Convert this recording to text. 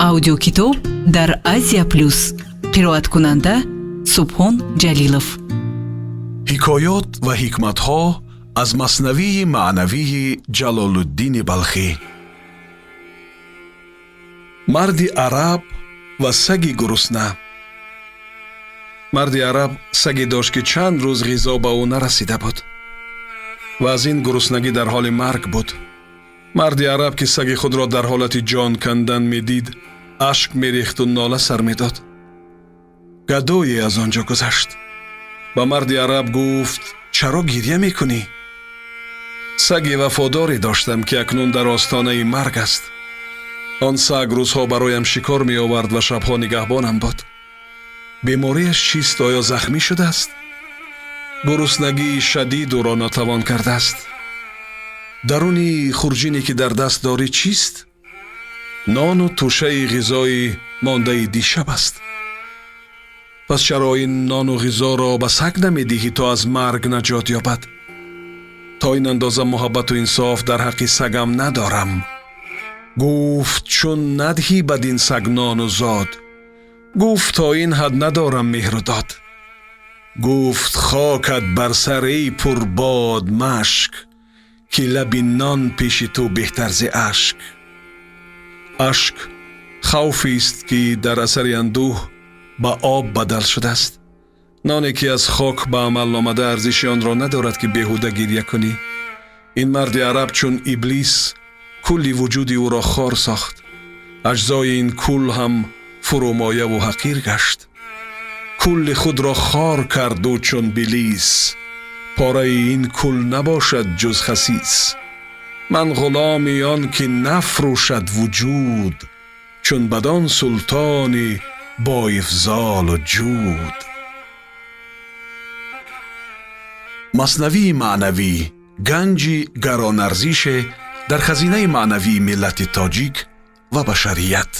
Аудиокитоб дар Азия Плюс. Қироаткунанда Субҳон Ҷалилов. Ҳикоёт ва ҳикматҳо аз Маснавии маънавии Ҷалолуддини Балхӣ. Марди араб ва саги гурусна. Марди араб саге дошт, ки чанд рӯз ғизо ба ӯ нарасида буд ва аз ин гуруснагӣ дар ҳоли марг буд. Марди араб, ки саги худро дар ҳолати ҷон кандан медид, ашк мерехту нола сар медод. Гадое аз он ҷо гузашт, ба марди араб гуфт: «Чаро гирья мекунӣ?» «Саги вафодоре доштам, ки акнун дар остонаи марг аст. Он саг рӯзҳо бароям шикор меовард ва шабҳо нигаҳбонам буд. Бемориаш чист? Оё захмӣ шудааст? Гуруснагии шадид ӯро нотавон кардааст. Даруни хурҷине, ки дар даст дорӣ, чист?» «Нону тӯшаи ғизои мондаи дишаб аст». «Пас чаро ин нону ғизоро ба саг намедиҳӣ, то аз марг наҷот ёбад?» «То ин андоза муҳаббату инсоф дар ҳаққи сагам надорам». Гуфт: «Чун надиҳӣ бадин саг нону зод?» Гуфт: «То ин ҳад надорам меҳру дод». Гуфт: «Хокат бар сар, эй пурбод машк, ки лаби нон пеши ту беҳтар зи ашк». Ашк хавфест, ки дар асари андӯҳ ба об бадал шудааст. Ноне, ки аз хок ба амал омада, арзиши онро надорад, ки беҳуда гирья кунӣ. Ин марди араб чун Иблис кулли вуҷуди ӯро хор сохт. Аҷзои ин кул ҳам фурӯмояву ҳақир гашт. Кулли худро хор карду чун Билис, пораи ин кул набошад ҷуз хасис. Ман ғуломи он ки нафрӯшад вуҷуд, чун бадон султони боифзолу ҷуд. Маснавии маънавӣ ганҷи гаронарзише дар хазинаи маънавии миллати тоҷик ва башарият.